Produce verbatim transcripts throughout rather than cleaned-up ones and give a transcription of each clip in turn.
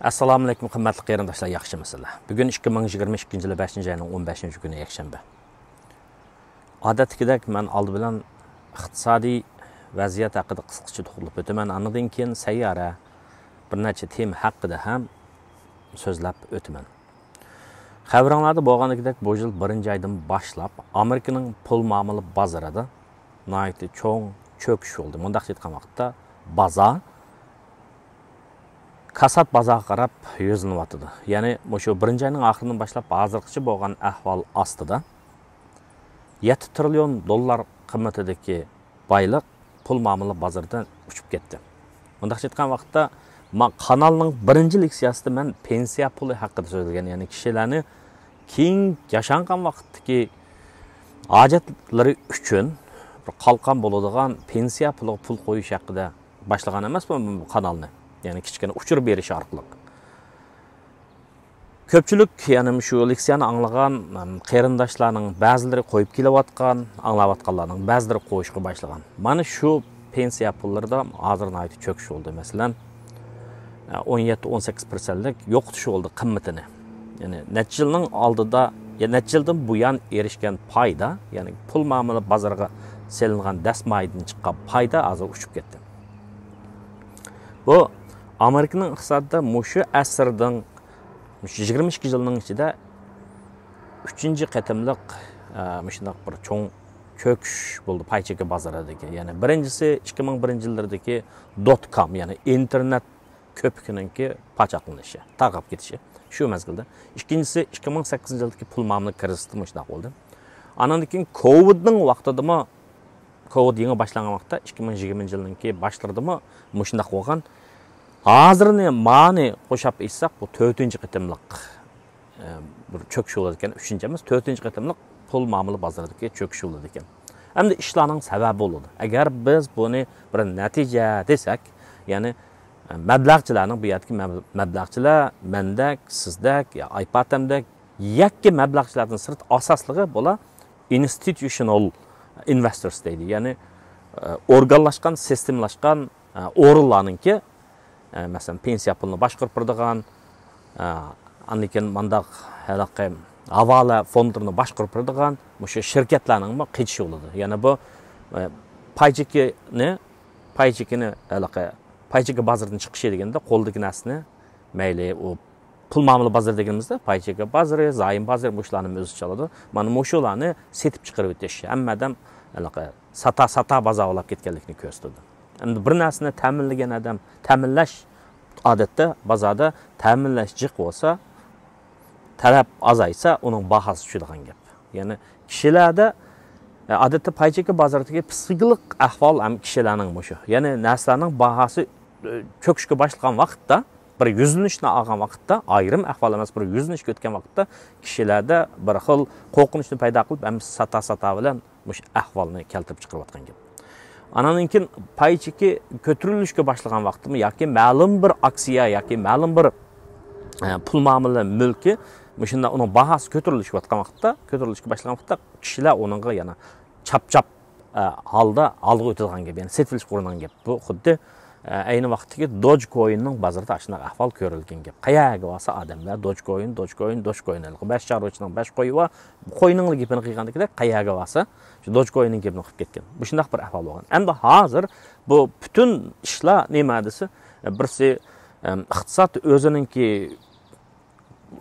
ئەسسالامۇئەلەيكۇم، قىممەتلىك قېرىنداشلار، ياخشىمىسىلەر؟ بۈگۈن ئىككى مىڭ يىگىرمە ئىككىنچى يىلى بەشىنچى ئاينىڭ ئون بەشىنچى كۈنى، يەكشەنبە. ئادەتتىكىدەك مەن ئالدى بىلەن ئىقتىسادىي ۋەزىيەت ھەققىدە قىسقىچە توختىلىپ ئۆتىمەن. ئاندىن كېيىن سەييارە بىر نەچچە تېما ھەققىدە ھەم سۆزلەپ ئۆتىمەن. خەۋىرىڭلاردا بولغاندىكىدەك، بۇ يىل بىرىنچى ئايدىن باشلاپ ئامېرىكىنىڭ پۇل مۇئامىلە بازىرىدا ناھايىتى چوڭ چۆكۈش بولدى. مۇنداقچە ئېيتقان ۋاقىتتا، بازار كاسات بازارغا قاراپ يۈزلىنىۋاتىدۇ. يەنى مۇشۇ بىرىنچى ئاينىڭ ئاخىرىدىن باشلاپ ھازىرغىچە بولغان ئەھۋال ئاستىدا يەتتە تىرىليون دوللار قىممىتىدىكى بايلىق پۇل مۇئامىلە بازىرىدا ئۇچۇپ كەتتى. مۇنداقچە ئېيتقان ۋاقىتتا، ما-، قانالنىڭ بىرىنچى لېكسىيەسىدە مەن پېنسىيە پۇلى ھەققىدە سۆزلىگەن، يەنى كىشىلەرنى كېيىن ياشانغان ۋاقىتتىكى ھاجەتلىرى ئۈچۈن بىر قالقان بولىدىغان پېنسىيە پۇلىغا پۇل قويۇش ھەققىدە باشلىغان ئەمەسمۇ بۇ قانالنى؟ يەنى كىچىككىنە ئۇچۇر بېرىش ئارقىلىق. كۆپچىلىك، يەنى شۇ لېكسىيەنى ئاڭلىغان، ئەم، قېرىنداشلارنىڭ بەزىلىرى قويۇپ كېلىۋاتقان، ئاڭلاۋاتقانلارنىڭ بەزىلىرى قويۇشقا باشلىغان. مانا شۇ پېنسىيە پۇللىرىدا ھازىر ناھايىتى چۆكۈش بولدى. مەسىلەن، ئون يەتتە، ئون سەككىز پىرسەنتلىك يوقىتىش بولدى قىممىتىنى. يەنى نەچچە يىلنىڭ ئالدىدا، يا نەچچە يىلدىن بۇيان ئېرىشكەن پايدا، يەنى پۇل مۇئامىلە بازىرىغا سېلىنغان دەسمايىدىن چىققان پايدا ھازىر ئۇچۇپ كەتتى. بۇ ئامېرىكىنىڭ ئىقتىسادىدا مۇشۇ ئەسىرنىڭ، مۇشۇ يىگىرمە ئىككى يىلنىڭ ئىچىدە ئۈچىنچى قېتىملىق، ئە، مۇشۇنداق بىر چوڭ چۆكۈش بولدى پاي چېكى بازىرىدىكى. يەنى بىرىنچىسى ئىككى مىڭ بىرىنچى يىللىرىدىكى دوت كام، يەنى ئىنتېرنېت كۆپۈكىنىڭكى پاچاقلىنىشى، تارقاپ كېتىشى شۇ مەزگىلدە. ئىككىنچىسى ئىككى مىڭ سەككىزىنچى يىلدىكى پۇل مۇئامىلە كىرىزىسىمۇ شۇنداق بولدى. ئاندىن كېيىن كوۋىدنىڭ ۋاقتىدىمۇ، كوۋىد يېڭى باشلانغان ۋاقىتتا، ئىككى مىڭ يىگىرمىنچى يىلنىڭكى باشلىرىدىمۇ مۇشۇنداق بولغان. ھازىرنى، مانى قوشاپ ئېيتساق، بۇ تۆتىنچى قېتىملىق، ئە، بىر چۆكۈش بولىدىكەن. ئۈچىنچى ئەمەس، تۆتىنچى قېتىملىق پۇل مۇئامىلە بازىرىدىكى چۆكۈش بولىدىكەن. ئەمدى ئىشلارنىڭ سەۋەبى بولىدۇ. ئەگەر بىز بۇنى بىر نەتىجە دېسەك، يەنى، ئە، مەبلەغچىلەرنىڭ، بۇ يەردىكى مەب-، مەبلەغچىلەر مەندەك، سىزدەك، يا ئايپاتەمدەك يەككە مەبلەغچىلەردىن سىرت، ئاساسلىقى بۇلار institutional investors دەيدۇ. يەنى، ئە، ئورگانلاشقان، سىستېمىلاشقان، ئە، ئورۇنلارنىڭكى، ئە، مەسىلەن، پېنسىيە پۇلىنى باشقۇرۇپ بېرىدىغان، ئە، ئاندىن كېيىن مانداق ھېلىقى ھاۋالە فوندلىرىنى باشقۇرۇپ بېرىدىغان مۇشۇ شىركەتلەرنىڭمۇ قېچىشى بولىدۇ. يەنى بۇ، ئە، پاي چېكىنى، پاي چېكىنى ھېلىقى پاي چېكى بازىرىدىن چىقىشى دېگەندە، قولدىكى نەرسىنى، مەيلى ئۇ پۇل مۇئامىلە بازىرى دېگىنىمىزدە، پاي چېكى بازىرى، زايوم بازىرى، مۇشۇلارنى ئۆز ئىچىگە ئالىدۇ. مانا مۇشۇلارنى سېتىپ چىقىرىۋېتىش، ھەممە ئادەم ھېلىقى ساتا، ساتا بازار بولاپ كەتكەنلىكىنى كۆرسىتىدۇ. ئەمدى بىر نەرسىنى تەمىنلىگەن ئادەم، تەمىنلەش، ئادەتتە بازاردا تەمىنلەش جىق بولسا، تەلەپ ئازايسا، ئۇنىڭ باھاسى چۈشىدىغان گەپ. يەنى كىشىلەردە، ئە، ئادەتتە پاي چېكى بازىرىدىكى پسىخىكىلىق ئەھۋال ھەم كىشىلەرنىڭ مۇشۇ، يەنى نەرسىلەرنىڭ باھاسى، ئە، چۆكۈشكە باشلىغان ۋاقىتتا، بىر يۈزلىنىشنى ئالغان ۋاقىتتا، ئايرىم ئەھۋال ئەمەس، بىر يۈزلىنىشكە ئۆتكەن ۋاقىتتا كىشىلەردە بىر خىل قورقۇنچنى پەيدا قىلىپ، ھەممىسى ساتا-ساتا بىلەن مۇشۇ ئەھۋالنى كەلتۈرۈپ چىقىرىۋاتقان گەپ. ئانان كېيىن پاي چېكى كۆتۈرۈلۈشكە باشلىغان ۋاقتىمۇ ياكى مەلۇم بىر ئاكسىيە ياكى مەلۇم بىر، ئە، پۇل مۇئامىلە مۈلكى مۇشۇنداق ئۇنىڭ باھاسى كۆتۈرۈلۈشۈۋاتقان ۋاقىتتا، كۆتۈرۈلۈشكە باشلىغان ۋاقىتتا كىشىلەر ئۇنىڭغا يەنە چاپچاپ، ئە، ھالدا ھالغا ئۆتىدىغان گەپ، يەنى سېتىۋېلىشقا ئۇرۇنغان گەپ. بۇ خۇددى، ئە، ئەينى ۋاقىتتىكى دوجكويننىڭ بازىرىدا ئاشۇنداق ئەھۋال كۆرۈلگەن گەپ. قەيەرگە بارسا ئادەملەر دوجكوين، دوجكوين، دوجكوين. ھېلىقى بەش چارۋىچىنىڭ بەش قويى بار، قوينىڭلا گېپىنى قىلغاندىكىدەك، قەيەرگە بارسا شۇ دوجكويننىڭ گېپىنى قىلىپ كەتكەن. مۇشۇنداق بىر ئەھۋال بولغان. ئەمدى ھازىر بۇ پۈتۈن ئىشلار نېمە دېسە، بىرسى، ئەم، ئىقتىساد ئۆزىنىڭكى،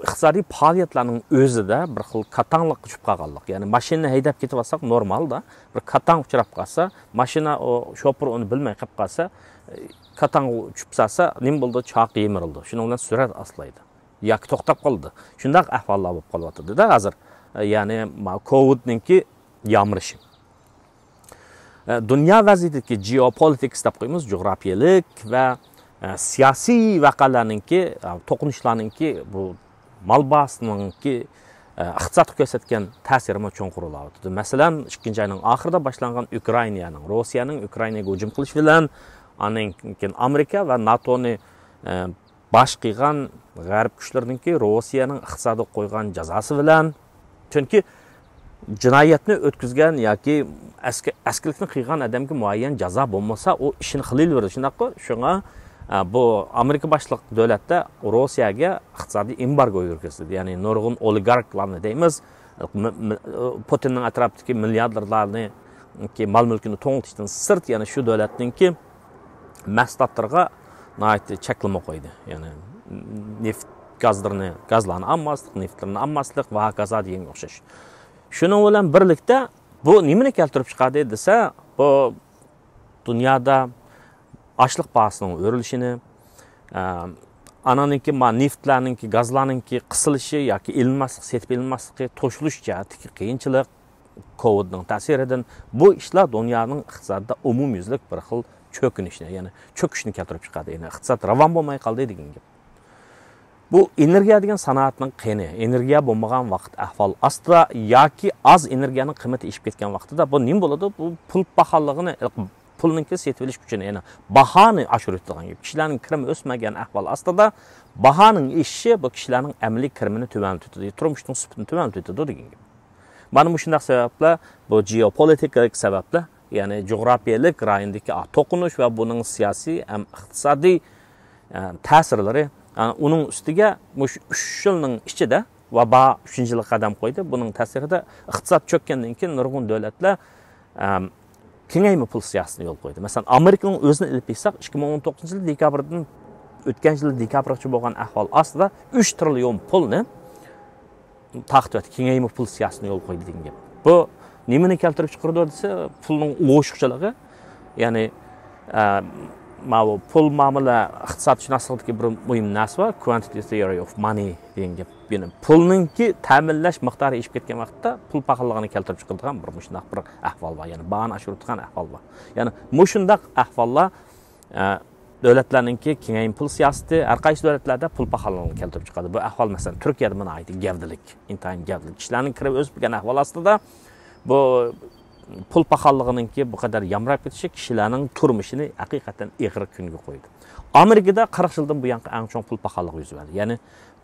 ئىقتىسادىي پائالىيەتلەرنىڭ ئۆزىدە بىر خىل كاتاڭلىققا چۈشۈپ قالغانلىق. يەنى ماشىنىنى ھەيدەپ كېتىۋاتساق نورمالدا، بىر كاتاڭ ئۇچراپ قالسا، ماشىنا، ئۇ شوپۇر ئۇنى بىلمەي قېلىپ قالسا، كاتاڭغا چۈشۈپ قالسا نېمە بولىدۇ؟ چاقى يىمىرىلىدۇ. شۇنىڭ بىلەن سۈرئەت ئاستىلايدۇ ياكى توختاپ قالىدۇ. شۇنداق ئەھۋاللار بولۇپ قېلىۋاتىدۇ-دە ھازىر. يەنى ما-، كوۋىدنىڭكى يامرىشى. ئە، دۇنيا ۋەزىيىتىدىكى، جېئوپولىتىكس دەپ قويىمىز، جۇغراپىيەلىك ۋە، ئە، سىياسىي ۋەقەلەرنىڭكى، ئە، توقۇنۇشلارنىڭكى، بۇ مال باھاسىنىڭكى، ئە، ئىقتىسادقا كۆرسەتكەن تەسىرىمۇ چوڭقۇر بولۇۋاتىدۇ. مەسىلەن، ئىككىنچى ئاينىڭ ئاخىرىدا باشلانغان ئۇكرائىنانىڭ، روسىيەنىڭ ئۇكرائىناغا ھۇجۇم قىلىشى بىلەن، ئاندىن كېيىن ئامېرىكا ۋە ناتونى، ئە، باش قىلغان غەرب كۈچلىرىنىڭكى روسىيەنىڭ ئىقتىسادىغا قويغان جازاسى بىلەن، چۈنكى جىنايەتنى ئۆتكۈزگەن ياكى ئەسكە-، ئەسكىلىكنى قىلغان ئادەمگە مۇئەييەن جازا بولمىسا، ئۇ ئىشىنى قىلىۋېرىدۇ، شۇنداققۇ؟ شۇڭا، ئە، بۇ ئامېرىكا باشلىق دۆلەتتە روسىيەگە ئىقتىسادىي ئېمبارگو يۈرگۈزدى. يەنى نۇرغۇن ئولىگاركلارنى دەيمىز، م-، م-، پۇتىننىڭ ئەتراپىدىكى مىلياردېرلارنىڭكى مال-مۈلكىنى توڭلىتىشتىن سىرت، يەنە شۇ دۆلەتنىڭكى مەھسۇلاتلىرىغا ناھايىتى چەكلىمە قويدى. يەنى نېفىت گازلىرىنى، گازلارنى ئالماسلىق، نېفىتلىرىنى ئالماسلىق ۋە ھاكازا دېگەنگە ئوخشاش. شۇنىڭ بىلەن بىرلىكتە بۇ نېمىنى كەلتۈرۈپ چىقاردى دېسە، بۇ دۇنيادا ئاشلىق باھاسىنىڭ ئۆرلىشىنى، ئە، ئانىڭدىن كېيىن ما نېفىتلارنىڭكى، گازلارنىڭكى قىسىلىشى ياكى ئېلىنماسلىق، سېتىپ ئېلىنماسلىقى، توشۇلۇش جەھەتتىكى قىيىنچىلىق، كوۋىدنىڭ تەسىرىدىن بۇ ئىشلار دۇنيانىڭ ئىقتىسادىدا ئومۇميۈزلۈك بىر خىل چۆكۈنۈشنى، يەنى چۆكۈشنى كەلتۈرۈپ چىقاردى. يەنى ئىقتىساد راۋان بولماي قالدى دېگەن گەپ. بۇ ئېنېرگىيە دېگەن سانائەتنىڭ قېنى، ئېنېرگىيە بولمىغان ۋاقىت ئەھۋال ئاستىدا ياكى ئاز ئېنېرگىيەنىڭ قىممىتى ئېشىپ كەتكەن ۋاقتىدا بۇ نېمە بولىدۇ؟ بۇ پۇل پاخاللىقىنى، پۇلنىڭكى سېتىۋېلىش كۈچىنى، يەنى باھانى ئاشۇرۇۋېتىدىغان گەپ. كىشىلەرنىڭ كىرىمى ئۆسمىگەن ئەھۋال ئاستىدا باھانىڭ ئېشىشى بۇ كىشىلەرنىڭ ئەمەلىي كىرىمىنى تۆۋەنلىتىۋېتىدۇ، تۇرمۇش سۈپىتىنى تۆۋەنلىتىۋېتىدۇ دېگەن گەپ. مانا مۇشۇنداق سەۋەبلەر، بۇ جېئوپولىتىكىلىق سەۋەبلەر، يەنى جۇغراپىيەلىك رايوندىكى توقۇنۇش ۋە بۇنىڭ سىياسىي ھەم ئىقتىسادىي، ئە، تەسىرلىرى، ئە، ئۇنىڭ ئۈستىگە مۇشۇ ئۈچ يىلنىڭ ئىچىدە ۋە باھا ئۈچىنچى يىلغا قەدەم قويدى. بۇنىڭ تەسىرىدە ئىقتىساد چۆككەندىن كېيىن نۇرغۇن دۆلەتلەر، ئە، كېڭەيمە پۇل سىياسىتىنى يولغا قويدى. مەسىلەن، ئامېرىكىنىڭ ئۆزىنى ئېلىپ ئېيتساق، ئىككى مىڭ ئون توققۇزىنچى يىل دېكابىردىن ئۆتكەن يىل دېكابىرغىچە بولغان ئەھۋال ئاستىدا ئۈچ تىرىليون پۇلنى تارقىتىۋەتتى، كېڭەيمە پۇل سىياسىتىنى يولغا قويدى دېگەن گەپ. بۇ نېمىنى كەلتۈرۈپ چىقىرىدۇ دېسە، پۇلنىڭ ئوشۇقچىلىقى، يەنى، ئە، ماۋۇ پۇل مۇئامىلە ئىقتىسادشۇناسلىقىدىكى بىر مۇھىم نەرسە بار، quantitative theory of money دېگەن گەپ. يەنى پۇلنىڭكى تەمىنلەش مىقدارى ئېشىپ كەتكەن ۋاقىتتا پۇل پاخاللىقىنى كەلتۈرۈپ چىقىرىدىغان بىر مۇشۇنداق بىر ئەھۋال بار، يەنى باھانى ئاشۇرىدىغان ئەھۋال بار. يەنى مۇشۇنداق ئەھۋاللار، ئە، دۆلەتلەرنىڭكى كېڭەيمە پۇل سىياسىتى ھەر قايسى دۆلەتلەردە پۇل پاخاللىقىنى كەلتۈرۈپ چىقىرىدۇ. بۇ ئەھۋال، مەسىلەن، تۈركىيەدە ناھايىتى گەۋدىلىك، ئىنتايىن گەۋدىلىك. كىشىلەرنىڭ كىرىمى ئۆسۈپ كەلگەن ئەھۋال ئاستىدا بۇ پۇل پاخاللىقىنىڭكى بۇ قەدەر يامراپ كېتىشى كىشىلەرنىڭ تۇرمۇشىنى ھەقىقەتەن ئېغىر كۈنگە قويدى. ئامېرىكىدا قىرىق يىلدىن بۇيانقى ئەڭ چوڭ پۇل پاخاللىقى يۈز بەردى. يەنى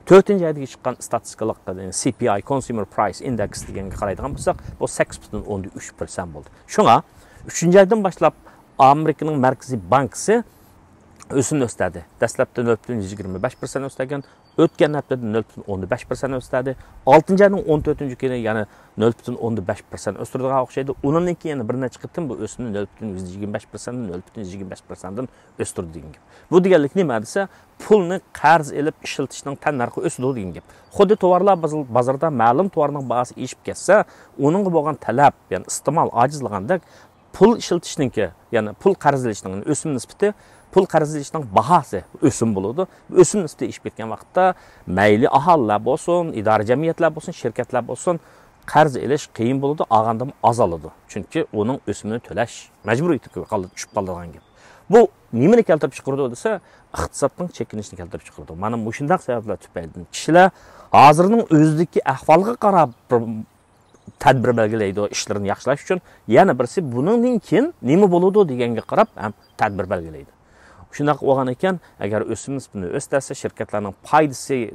تۆتىنچى ئايدىكى چىققان ئىستاتىستىكىلىق، سى پى ئاي، Consumer Price Index دېگەنگە قارايدىغان بولساق، بۇ سەككىز پۈتۈن ئوندىن ئۈچ پىرسەنت بولدى. شۇڭا ئۈچىنچى ئايدىن باشلاپ ئامېرىكىنىڭ مەركىزىي بانكىسى ئۆسۈمنى ئۆستۈردى. دەسلەپتە نۆل پۈتۈن يۈز يىگىرمە بەش پىرسەنت ئۆستۈرگەن، ئۆتكەن ھەپتىدە نۆل پۈتۈن ئوندىن بەش پىرسەنت ئۆستۈردى. ئالتىنچى ئاينىڭ ئون تۆتىنچى كۈنى يەنە نۆل پۈتۈن ئوندىن بەش پىرسەنت ئۆستۈرىدىغان ئوخشايدۇ. ئۇنىڭدىن كېيىن يەنە بىر نەچچە قېتىم بۇ ئۆسۈمنى نۆل پۈتۈن يۈز يىگىرمە بەش پىرسەنت، نۆل پۈتۈن يۈز يىگىرمە بەش پىرسەنتتىن ئۆستۈردى دېگەن گەپ. بۇ دېگەنلىك نېمە دېسە، پۇلنى قەرز ئېلىپ ئىشلىتىشنىڭ تەننەرخى ئۆسىدۇ دېگەن گەپ. خۇددى تاۋارلار بازار-، بازىرىدا مەلۇم تاۋارنىڭ باھاسى ئېشىپ كەتسە، ئۇنىڭغا بولغان تەلەپ، يەنى ئىستېمال ئاجىزلىغاندەك، پۇل ئىشلىتىشنىڭكى، يەنى پۇل قەرز ئېلىشنىڭ ئۆسۈم نىسبىتى، پۇل قەرز ئېلىشنىڭ باھاسى ئۆسۈم بولىدۇ. ئۆسۈم نىسبىتى ئېشىپ كەتكەن ۋاقىتتا مەيلى ئاھالىلەر بولسۇن، ئىدارە جەمئىيەتلەر بولسۇن، شىركەتلەر بولسۇن، قەرز ئېلىش قىيىن بولىدۇ، ئالغاندىمۇ ئازالىدۇ. چۈنكى ئۇنىڭ ئۆسۈمىنى تۆلەش مەجبۇرىيىتىگە قال-، چۈشۈپ قالىدىغان گەپ. بۇ نېمىنى كەلتۈرۈپ چىقىرىدۇ دېسە، ئىقتىسادنىڭ چېكىنىشىنى كەلتۈرۈپ چىقىرىدۇ. مانا مۇشۇنداق سەۋەبلەر تۈپەيلىدىن كىشىلەر ھازىرنىڭ ئۆزىدىكى ئەھۋالغا قاراپ بىر تەدبىر بەلگىلەيدۇ، ئىشلىرىنى ياخشىلاش ئۈچۈن. يەنە بىرسى بۇنىڭدىن كېيىن نېمە بولىدۇ دېگەنگە قاراپ ھەم تەدبىر بەلگىلەيدۇ. شۇنداق بولغان ئىكەن، ئەگەر ئۆسۈم نىسبىتىنى ئۆستۈرسە، شىركەتلەرنىڭ پايدىسى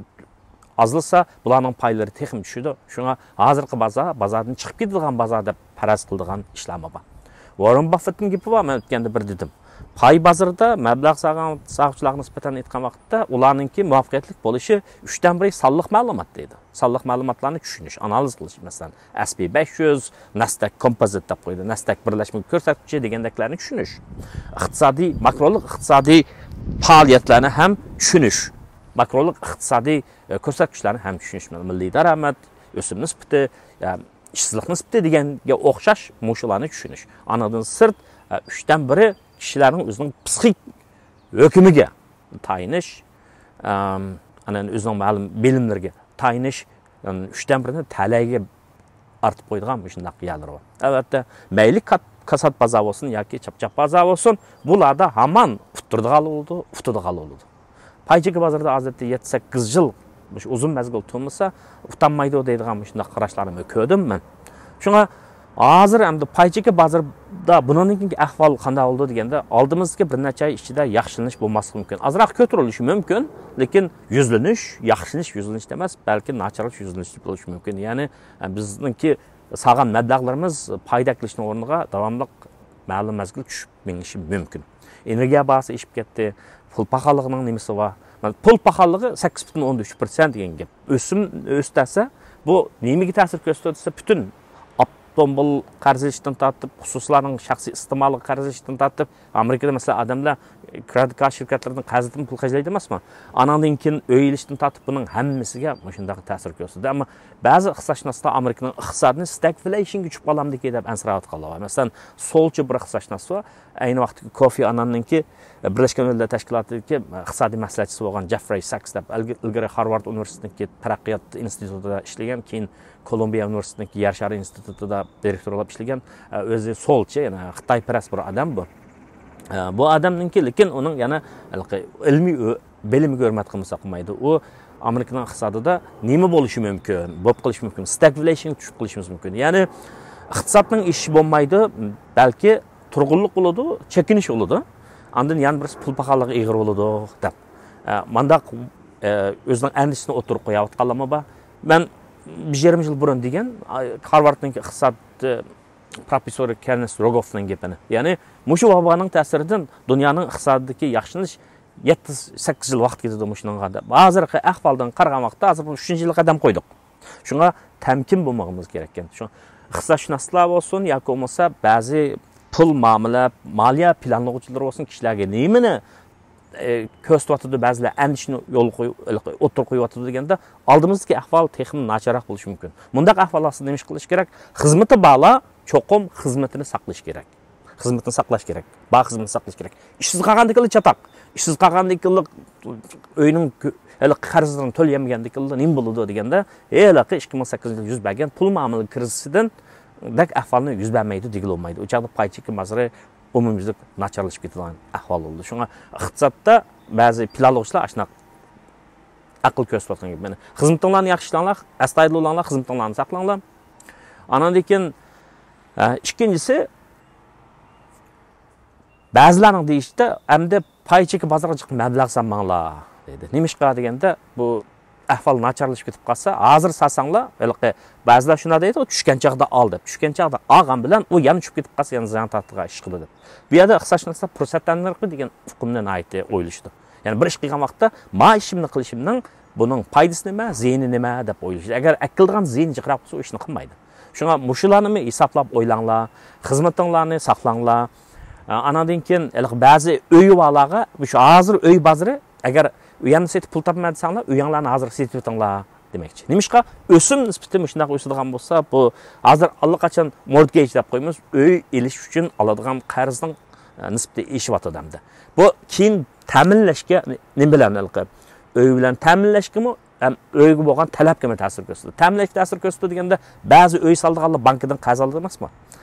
ئازلىسا، بۇلارنىڭ پايلىرى تېخىمۇ چۈشىدۇ. شۇڭا ھازىرقى بازار، بازاردىن چىقىپ كېتىدىغان بازار دەپ پەرەز قىلىدىغان ئىشلارمۇ بار. ۋاررېن باففېتنىڭ گېپى بار، مەن ئۆتكەندە بىر دېدىم. پاي بازىرىدا مەبلەغ سالغان سالغۇچىلارغا نىسبەتەن ئېيتقان ۋاقىتتا، ئۇلارنىڭكى مۇۋەپپەقىيەتلىك بولۇشى ئۈچتىن بىرى سانلىق مەلۇمات دەيدۇ. سانلىق مەلۇماتلارنى چۈشىنىش، ئانالىز قىلىش، مەسىلەن، ئەس پى بەش يۈز، نەستەك كومپوزىت دەپ قويىدۇ، نەستەك بىرلەشمە كۆرسەتكۈچى دېگەندەكلەرنى چۈشىنىش. ئىقتىسادىي، ماكرولۇق ئىقتىسادىي پائالىيەتلەرنى ھەم چۈشىنىش. ماكرولۇق ئىقتىسادىي، ئە، كۆرسەتكۈچلەرنى ھەم چۈشىنىش. مىللىي دارامەت، ئۆسۈم نىسبىتى، ئە، ئىشسىزلىق نىسبىتى دېگەنگە ئوخشاش مۇشۇلارنى چۈشىنىش. ئانىڭدىن سىرت، ئە، ئۈچتىن بىرى كىشىلەرنىڭ ئۆزىنىڭ پسىخىك ھۆكۈمىگە تايىنىش، ئەم، ئاندىن ئۆزىنىڭ مەلۇم بىلىملىرىگە تايىنىش، ئەم، ئۈچتىن بىرىنى تەلەيگە ئارتىپ قويىدىغان مۇشۇنداق يەرلىرى بار. ئەلۋەتتە، مەيلى كات-، كاسات بازار بولسۇن ياكى چاپچاق بازار بولسۇن، بۇلاردا ھامان ئۇتتۇرىدىغانلار بولىدۇ، ئۇتىدىغانلار بولىدۇ. پاي چېكى بازىرىدا ئادەتتە يەتتە سەككىز يىل مۇشۇ ئۇزۇن مەزگىل تۇرمىسا، ئۇتالمايدۇ دەيدىغان مۇشۇنداق قاراشلارنى كۆردۈم مەن. شۇڭا ھازىر ئەمدى پاي چېكى بازىرىدا بۇنىڭدىن كېيىنكى ئەھۋال قانداق بولىدۇ دېگەندە، ئالدىمىزدىكى بىر نەچچە ئاي ئىچىدە ياخشىلىنىش بولماسلىقى مۇمكىن. ئازراق كۆتۈرۈلۈشى مۇمكىن، لېكىن يۈزلىنىش، ياخشىلىنىش، يۈزلىنىش ئەمەس، بەلكى ناچارلىشىش، يۈزلىنىش بولۇشى مۇمكىن. يەنى، ئە، بىزنىڭكى سالغان مەبلەغلىرىمىز پايدا ئەكېلىشنىڭ ئورنىغا داۋاملىق مەلۇم مەزگىل چۈشۈپ مېڭىشى مۇمكىن. ئېنېرگىيە باھاسى ئېشىپ كەتتى، پۇل پاخاللىقىنىڭ نېمىسى بار؟ مانا پۇل پاخاللىقى سەككىز پۈتۈن ئوندىن ئۈچ پىرسەنت دېگەن گەپ. ئۆسۈم ئۆستەسە، بۇ نېمىگە تەسىر كۆرسىتىدۇ دېسە، پۈتۈن ئاپتوموبىل قەرز ئېلىشتىن تارتىپ، خۇسۇسىيلارنىڭ شەخسىي ئىستېمالىغا قەرز ئېلىشتىن تارتىپ، ئامېرىكىدا مەسىلەن ئادەملەر كرېدىت كارت شىركەتلىرىدىن قەرز ئېلىپمۇ پۇل خەجلەيدۇ ئەمەسمۇ؟ ئانىڭدىن كېيىن ئۆي ئېلىشتىن تارتىپ بۇنىڭ ھەممىسىگە مۇشۇنداق تەسىر كۆرسىتىدۇ. ئەمما بەزى ئىقتىسادشۇناسلار ئامېرىكىنىڭ ئىقتىسادىنى ستەگفلەيشنگە چۈشۈپ قالامدىكى دەپ ئەنسىرەۋاتقانلار بار. مەسىلەن، سولچى بىر ئىقتىسادشۇناس بار. ئەينى ۋاقىتتىكى كوفى ئانناننىڭكى بىرلەشكەن دۆلەتلەر تەشكىلاتىدىكى ئىقتىسادىي مەسلىھەتچىسى بولغان جېفرەي ساكس دەپ ئىلگە-، ئىلگىرى خارۋارد ئۇنىۋېرسىتېتىنىڭكى تەرەققىيات ئىنستىتۇتىدا ئىشلىگەن، كېيىن كولومبىيە ئۇنىۋېرسىتېتىنىڭكى يەر شارى ئىنستىتۇتىدا دىرېكتور بولۇپ ئىشلىگەن، ئۆزى سولچى، يەنى خىتايپەرەس بىر ئادەم بۇ. بۇ ئادەمنىڭكى، لېكىن ئۇنىڭ يەنە ھېلىقى ئىلمىي ئۆ-، بىلىمىگە ھۆرمەت قىلمىساق بولمايدۇ. ئۇ ئامېرىكىنىڭ ئىقتىسادىدا نېمە بولۇشى مۇمكىن، بولۇپ قېلىشى مۇمكىن، ستەگفلەيشنگە چۈشۈپ قېلىشىمىز مۇمكىن. يەنى ئىقتىسادنىڭ ئېشىشى بولمايدۇ، بەلكى تۇرغۇنلۇق بولىدۇ، چېكىنىش بولىدۇ. ئاندىن يەنە بىرسى پۇل پاخاللىقى ئېغىر بولىدۇ دەپ. ئە، مانداق، ئە، ئۆزىنىڭ ئەندىشىسىنى ئوتتۇرىغا قويۇۋاتقانلارمۇ بار. مەن بىر يېرىم يىل بۇرۇن دېگەن، ئاي، خارۋاردنىڭكى ئىقتىساد، ئە، پروفېسسورى كېننېس روگوفنىڭ گېپىنى. يەنى مۇشۇ ۋابانىڭ تەسىرىدىن دۇنيانىڭ ئىقتىسادىدىكى ياخشىلىنىش يەتتە، سەككىز يىل ۋاقىت كېتىدۇ مۇشۇنىڭغا دەپ. ھازىرقى ئەھۋالدىن قارىغان ۋاقىتتا ھازىر بۇ ئۈچىنچى يىلغا قەدەم قويدۇق. شۇڭا تەمكىن بولمىغىمىز كېرەككەن. شۇ ئىقتىسادشۇناسلار بولسۇن ياكى بولمىسا بەزى پۇل مۇئامىلە، مالىيە پىلانلىغۇچىلىرى بولسۇن، كىشىلەرگە نېمىنى، ئە، كۆرسىتىۋاتىدۇ، بەزىلەر ئەندىشىنى يولغا قويۇپ، ئوتتۇرىغا قويۇۋاتىدۇ دېگەندە، ئالدىمىزدىكى ئەھۋال تېخىمۇ ناچارراق بولۇشى مۇمكىن. مۇنداق ئەھۋال ئاستىدا نېمە ئىش قىلىش كېرەك؟ خىزمىتى بارلار چوقۇم خىزمىتىنى ساقلىشى كېرەك. خىزمىتىنى ساقلاش كېرەك. بار خىزمىتىنى ساقلاش كېرەك. ئىشسىز قالغاندىكىنلا چاتاق. ئىشسىز قالغاندىكىنلا ئۆينىڭ كۆ-، ھېلىقى قەرزلىرىنى تۆلىيەلمىگەندىكىنلا نېمە بولىدۇ دېگەندە، ھېلىقى ئىككى مىڭ سەككىزىنچى يىلدا يۈز بەرگەن پۇل مۇئامىلە كىرىزىسىدىن دەك ئەھۋالنى يۈز بەرمەيدۇ دېگىلى بولمايدۇ. ئۇ چاغدا پاي چېكى بازىرى ئومۇميۈزلۈك ناچارلىشىپ كېتىدىغان ئەھۋال بولىدۇ. شۇڭا ئىقتىسادتا بەزى پىلانلىغۇچىلار ئاشۇنداق ئەقىل كۆرسىتىۋاتقان گەپ. مانا، خىزمىتىڭلارنى ياخشى ئىشلەڭلار، ئەستايىدىل بولۇڭلار، خىزمىتىڭلارنى ساقلاڭلار. ئاناندىن كېيىن، ئە، ئىككىنچىسى، بەزىلەرنىڭ دېيىشىچە، ئەمدى پاي چېكى بازىرىغا چىقىپ مەبلەغ سالماڭلار دەيدۇ. نېمىشقا دېگەندە، بۇ ئەھۋال ناچارلىشىپ كېتىپ قالسا، ھازىر سالساڭلار، ھېلىقى بەزىلەر شۇنداق دەيدۇ، چۈشكەن چاغدا ئال دەپ. چۈشكەن چاغدا ئالغان بىلەن ئۇ يەنە چۈشۈپ كېتىپ قالسا، يەنە زىيان تارتىدىغان ئىش قىلىدۇ دەپ. بۇ يەردە ئىقتىسادشۇناسلار پۇرسەت تەننەرخى دېگەن ئۇقۇمنى ناھايىتى ئويلىشىدۇ. يەنى بىر ئىش قىلغان ۋاقىتتا، ما ئىشىمنى قىلىشىمنىڭ بۇنىڭ پايدىسى نېمە، زىيىنى نېمە دەپ ئويلىشىدۇ. ئەگەر ئەكېلىدىغان زىيىنى جىقراق بولسا، ئۇ ئىشنى قىلمايدۇ. شۇڭا مۇشۇلارنىمۇ ھېسابلاپ ئويلاڭلار، خىزمىتىڭلارنى ساقلاڭلار. ئاناندىن كېيىن ھېلىقى بەزى ئۆيى بارلارغا، مۇشۇ ھازىر ئۆي بازىرى، ئەگەر ئۆيەمنى سېتىپ پۇل تاپىمەن دېسەڭلار، ئۆيەڭلارنى ھازىر سېتىۋېتىڭلار دېمەكچى. نېمىشقا؟ ئۆسۈم نىسبىتى مۇشۇنداق ئۆسىدىغان بولسا، بۇ ھازىر ئاللىقاچان مورتگېج دەپ قويىمىز، ئۆي ئېلىش ئۈچۈن ئالىدىغان قەرزنىڭ، ئە، نىسبىتى ئېشىۋاتىدۇ ئەمدى. بۇ كېيىن تەمىنلەشكە نېمە بىلەن ھېلىقى؟ ئۆي بىلەن تەمىنلەشكىمۇ ھەم ئۆيگە بولغان تەلەپكىمۇ تەسىر كۆرسىتىدۇ. تەمىنلەشكە تەسىر كۆرسىتىدۇ دېگەندە، بەزى ئۆي سالىدىغانلار بانكىدىن قەرز ئالىدۇ ئەمەسمۇ؟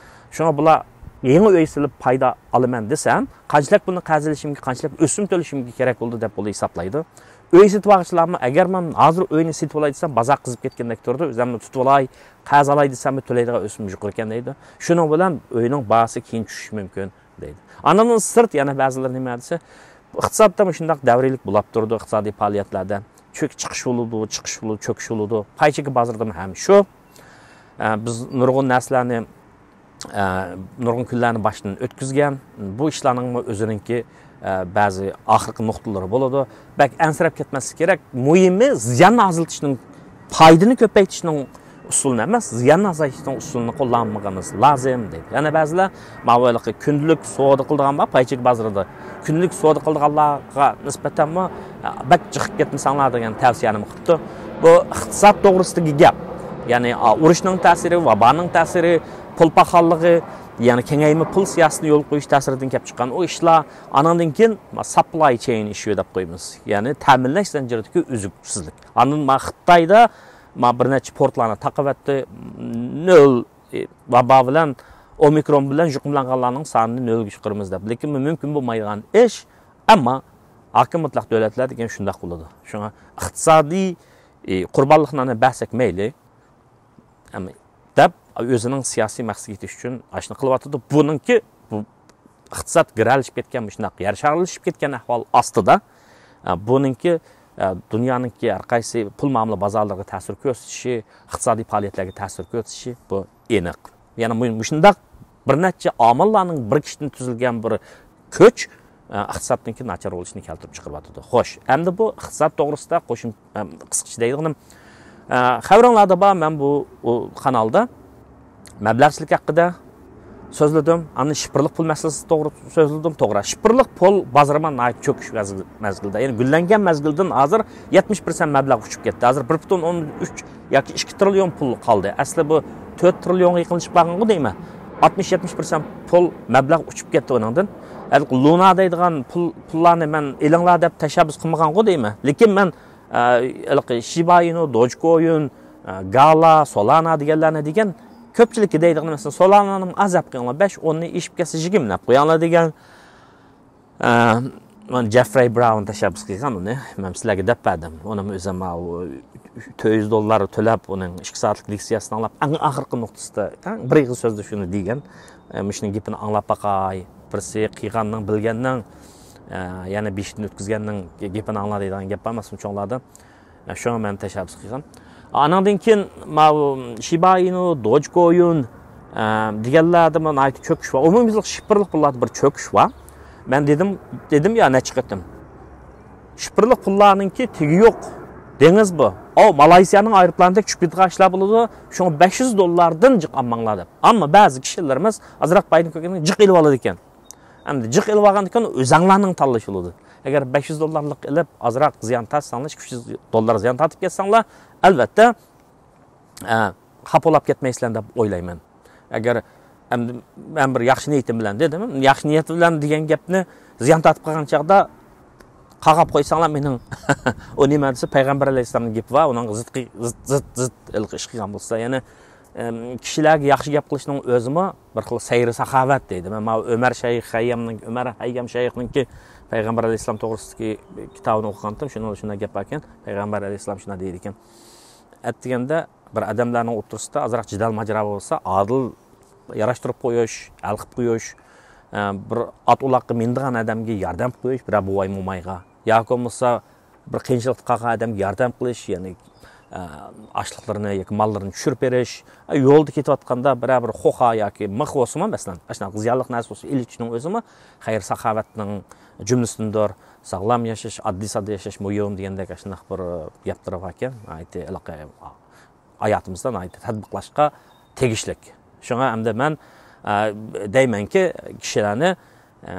شۇڭا بۇلار يېڭى ئۆي سېلىپ پايدا ئالىمەن دېسەم، قانچىلىك بۇنى قەرز ئېلىشىمگە، قانچىلىك ئۆسۈم تۆلىشىمگە كېرەك بولىدۇ دەپ بۇنى ھېسابلايدۇ. ئۆي سېتىۋالغۇچىلارمۇ، ئەگەر مەن ھازىر ئۆينى سېتىۋالاي دېسەم، بازار قىزىپ كەتكەندەك تۇرىدۇ، ئۆزۈمنى تۇتۇۋالاي، قەرز ئالاي دېسەممۇ، تۆلەيدىغان ئۆسۈم يۇقىرىكەن دەيدۇ. شۇنىڭ بىلەن ئۆينىڭ باھاسى كېيىن چۈشۈشى مۇمكىن دەيدۇ. ئاندىن سىرت يەنە بەزىلەر نېمە دېسە، ئىقتىسادتا مۇشۇنداق دەۋرىيلىك بولاپ تۇرىدۇ، ئىقتىسادىي پائالىيەتلەردە چۆك-، چىقىش بولىدۇ، چىقىش بولىدۇ، چۆكۈش بولىدۇ. پاي چېكى بازىرىدىمۇ ھەم شۇ. ئە، بىز نۇرغۇن نەرسىلەرنى، ئە، نۇرغۇن كۈنلەرنى باشتىن ئۆتكۈزگەن. بۇ ئىشلارنىڭمۇ ئۆزىنىڭكى، ئە، بەزى ئاخىرقى نۇقتىلىرى بولىدۇ. بەك ئەنسىرەپ كەتمەسلىك كېرەك. مۇھىمى زىياننى ئازلىتىشنىڭ، پايدىنى كۆپەيتىشنىڭ ئۇسۇلىنى ئەمەس، زىياننى ئازايتىشنىڭ ئۇسۇلىنى قوللانمىغىنىمىز لازىم دەيدۇ. يەنە بەزىلەر ماۋۇ ھېلىقى كۈندىلىك سودا قىلىدىغان بار، پاي چېكى بازىرىدا. كۈندىلىك سودا قىلىدىغانلارغا نىسبەتەنمۇ، ئە، بەك جىقىپ كەتمىسەڭلار دېگەن تەۋسىيەنىمۇ قىپتۇ. بۇ ئىقتىساد توغرىسىدىكى گەپ. يەنى، ئا، ئۇرۇشنىڭ تەسىرى، ۋابانىڭ تەسىرى، پۇل پاخاللىقى، يەنى كېڭەيمە پۇل سىياسىتىنى يولغا قويۇش تەسىرىدىن كېلىپ چىققان ئۇ ئىشلار. ئانىڭدىن كېيىن، ما، ساپلاي چېين ئىششۇ دەپ قويىمىز. يەنى تەمىنلەش زەنجىرىدىكى ئۈزۈكسىزلىك. ئاندىن، ما، خىتايدا، ما، بىر نەچچە پورتلارنى تاقىۋەتتى. نۆل، ئى، ۋابا بىلەن، ئومىكرون بىلەن يۇقۇملانغانلارنىڭ سانىنى نۆلگە چىقىرىمىز دەپ. لېكىن بۇ مۇمكىن بولمايدىغان ئىش. ئەمما ھاكىم مۇتلەق دۆلەتلەر دېگەن شۇنداق بولىدۇ. شۇڭا ئىقتىسادىي، ئى، قۇربانلىقلارنى بەرسەك مەيلى، ئەمما دەپ ئۆزىنىڭ سىياسىي مەقسىتىگە يېتىش ئۈچۈن ئاشۇنى قىلىۋاتىدۇ. بۇنىڭكى، بۇ ئىقتىساد گىرەلىشىپ كەتكەن، مۇشۇنداق يەر شارلىشىپ كەتكەن ئەھۋال ئاستىدا، ئە، بۇنىڭكى، ئە، دۇنيانىڭكى ھەر قايسى پۇل مۇئامىلە بازارلىرىغا تەسىر كۆرسىتىشى، ئىقتىسادىي پائالىيەتلەرگە تەسىر كۆرسىتىشى بۇ ئېنىق. يەنى مۇ-، مۇشۇنداق بىر نەچچە ئامىللارنىڭ بىرىكىشىدىن تۈزۈلگەن بىر كۈچ ئە، ئىقتىسادنىڭكى ناچار بولۇشىنى كەلتۈرۈپ چىقىرىۋاتىدۇ. خوش، ئەمدى بۇ ئىقتىساد توغرىسىدا قوشۇم-، ئە، قىسقىچە دەيدىغىنىم، ئە، خەۋىرىڭلاردا بار، مەن بۇ، ئۇ قانالدا مەبلەغچىلىك ھەققىدە سۆزلىدىم. ئاندىن شىفىرلىق پۇل مەسىلىسى توغرا سۆزلىدىم. توغرا، شىفىرلىق پۇل بازىرى مانا ناھايىتى چۆكۈش مەزگىل-، مەزگىلدە. يەنى گۈللەنگەن مەزگىلدىن ھازىر يەتمىش پىرسەنت مەبلەغ ئۇچۇپ كەتتى. ھازىر بىر پۈتۈن ئون ئۈچ ياكى ئىككى تىرىليون پۇل قالدى. ئەسلى بۇ تۆت تىرىليونغا يېقىنلىشىپ بارغانغۇ دەيمەن. ئاتمىش يەتمىش پىرسەنت پۇل مەبلەغ ئۇچۇپ كەتتى ئۇنىڭدىن. ھېلىقى لۇنا دەيدىغان پۇل، پۇللارنى مەن ئېلىڭلار دەپ تەشەببۇس قىلمىغانغۇ دەيمەن. لېكىن مەن، ئە، ھېلىقى شىبا ئىنۇ، دوجكويۇن، ئە، گالا، سولانا دېگەنلەرنى دېگەن كۆپچىلىككە دەيدىغىنىم، مەسىلەن، سولانانىڭ ئاز دەپ قويۇڭلار، بەش ئوننى ئېشىپ كەتسە يىگىرمە دەپ قويۇڭلار دېگەن. ئە، مانا جېفرەي براۋن تەشەببۇس قىلغان ئۇنى. مەن سىلەرگە دەپ بەردىم. ئۇنىمۇ ئۆزۈم ماۋۇ تۆت يۈز دوللار تۆلەپ، ئۇنىڭ ئىككى سائەتلىك لېكسىيەسىنى ئاڭلاپ، ئەڭ ئاخىرقى نۇقتىسىدا، ئەڭ بىر ئېغىز سۆزدە شۇنى دېگەن. ئە، مۇشۇنىڭ گېپىنى ئاڭلاپ باقاي. بىرسى قىلغاننىڭ، بىلگەننىڭ، ئە، يەنە بېشىدىن ئۆتكۈزگەننىڭ گېپىنى ئاڭلا دەيدىغان گەپ بار، مەسىلەن، چوڭلاردا. ئە، شۇڭا مەن تەشەببۇس قىلغان. ئانىڭدىن كېيىن ماۋۇ شىبا ئىنۇ، دوجكويۇن، ئە، دېگەنلەردە ناھايىتى چۆكۈش بار. ئومۇميۈزلۈك شىفىرلىق پۇللاردا بىر چۆكۈش بار. مەن دېدىم، دېدىم يا نەچچە قېتىم. شىفىرلىق پۇللارنىڭكى تېگى يوق. دېڭىز بۇ. ئاۋۇ مالايسىيانىڭ ئايروپىلانىدەك چۈشۈپ كېتىدىغان ئىشلار بولىدۇ. شۇڭا بەش يۈز دوللاردىن جىق ئالماڭلار دەپ. ئەمما بەزى كىشىلىرىمىز ئازراق پايدىنى كۆرگەندىن جىق ئېلىۋالىدىكەن. ئەمدى جىق ئېلىۋالغاندىن كېيىن ئۆزەڭلارنىڭ تاللىشى بولىدۇ. ئەگەر بەش يۈز دوللارلىق ئېلىپ ئازراق زىيان تارتساڭلار، ئىككى يۈز دوللار زىيان تارتىپ كەتسەڭلار، ئەلۋەتتە، ئە، خاپا بولۇپ كەتمەيسىلەر دەپ ئويلايمەن. ئەگەر ئەمدى مەن بىر ياخشى نىيىتىم بىلەن دېدىم، ياخشى نىيەت بىلەن دېگەن گەپنى زىيان تارتىپ قالغان چاغدا قاغاپ قويساڭلار مېنىڭ ئۇ نېمە دېسە پەيغەمبەر ئەلەيھىسسالامنىڭ گېپى بار، ئۇنىڭغا زىت قىي-، زىت، زىت، زىت ھېلىقى ئىش قىلغان بولسا، يەنى، ئەم، كىشىلەرگە ياخشى گەپ قىلىشنىڭ ئۆزىمۇ بىر خىل سەيرى ساخاۋەت دەيدۇ. مەن ماۋۇ ئۆمەر شەيخ خەييامنىڭ، ئۆمەر خەييام شەيخنىڭكى پەيغەمبەر ئەلەيھىسسالام توغرىسىدىكى كىتابىنى ئوقۇغانتىم، شۇنىڭدا شۇنداق گەپ باركەن، پەيغەمبەر ئەلەيھىسسالام شۇنداق دەيدىكەن. ئەتىگەندە بىر ئادەملەرنىڭ ئوتتۇرىسىدا ئازراق جېدەل ماجىرا بولسا، ئادىل ياراشتۇرۇپ قويۇش، ھەل قىلىپ قويۇش، ئە، بىر ئات ئۇلاققا مىنىدىغان ئادەمگە ياردەم قىلىپ قويۇش، بىرەر بوۋاي مومايغا. ياكى بولمىسا بىر قىيىنچىلىقتا قالغان ئادەمگە ياردەم قىلىش، يەنى، ئە، ئاشلىقلىرىنى ياكى ماللىرىنى چۈشۈرۈپ بېرىش. ئە، يولدا كېتىۋاتقاندا بىرەر بىر خوخا ياكى مىخ بولسىمۇ، مەسىلەن، ئاشۇنداق زىيانلىق نەرسە بولسا ئېلىۋېتىشنىڭ ئۆزىمۇ خەير ساخاۋەتنىڭ جۈملىسىدىندۇر. ساغلام ياشاش، ئاددىي ساددا ياشاش مۇھىم دېگەندەك ئاشۇنداق بىر گەپلىرى باركەن. ناھايىتى ھېلىقى ھاياتىمىزدا ناھايىتى تەتبىقلاشقا تېگىشلىك. شۇڭا ئەمدى مەن، ئە، دەيمەنكى، كىشىلەرنى، ئە،